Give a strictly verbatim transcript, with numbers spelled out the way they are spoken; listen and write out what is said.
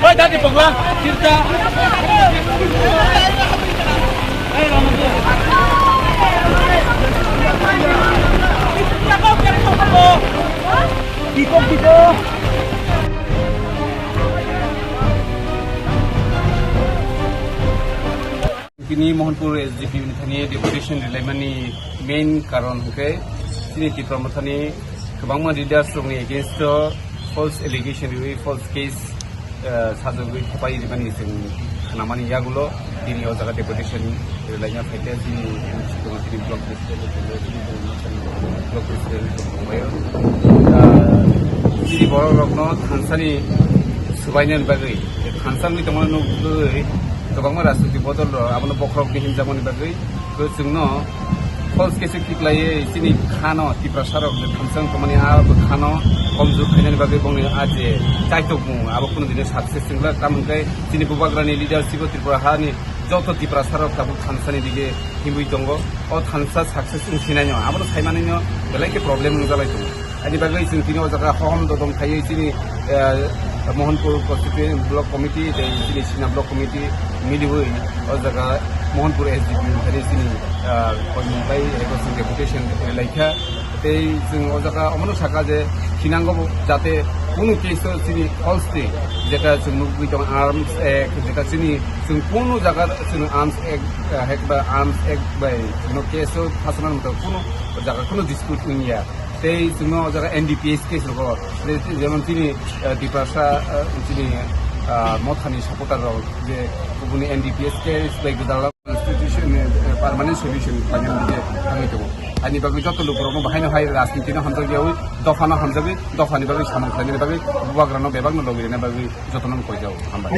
Oi, dadi pagla, tirta. Kiko, kiko. Tini Mohanpur S D P ni thani deputation rilaimani main karon hwnkhe chini Tipra Mothani kwbangma leaders rokni against o false allegation riwi false case, eh, sajagwi thopai rimani chwng khnamani yagulo tini o jaga deputation rilaina phaikhe chini M C tongma tini block president tongma tini tongma block president tongbaio. Ah, chini borok rokno thansani swbainani bagwi thansa wngwi tongmani nukgwi kwbangma rajniti bodol rok abono bokhorok hinjakmani bagwi. Tei chwngno false case khiklaiwi chini khano Tiprasa rok je thamsa wng tongmani a bo khano komjor khainani bagwi bongni a je chaitokmung abo kunu dini success wngla, tamo hwnkhe chini bubagrani leadership o Tripura hani joto Tiprasa rok tabuk thamsani dige himwi tongo. O thamsa success wng sinai no abono saimani no belai khe problem wngjalai tongo. Ani bagwi chwng tini o jaga hohom dodom khaiwi chini, eh, Mohanpur Constituency Block Committee tei chini Sina Block Committee miliwi o jaga Mohanpur S D P ni thani chini, eh, koimung bai eko chwng deputation laikha. Tei chwng o jaga omono saka je khinango bo jate kunu case o chini false tei jeta chwng nugwi tong Arms Act, jeta chini chwng kunu jaga chwng Arms Act, eh, hek ba Arms Act bai chwngno case o phasanan motong kunu jaga kunu dispute wngya. Tei chwngno o jaga N D P S case rogo, je-, jemon chini, eh, Tiprasa, eh, chini, ah, Mothani supporter rok je kubuni N D P S case bai gwdala constitution, eh, permanent solution khlainani dige thangwi tongo. Ani bagwi joto lukurokno bahaino hai rajnitino hamjakyawi, dophano hamjagwi, dophani bagwi samung khlainani bagwi bubagrano bebakno logi rwna bagwi jotono koijago. Hambai.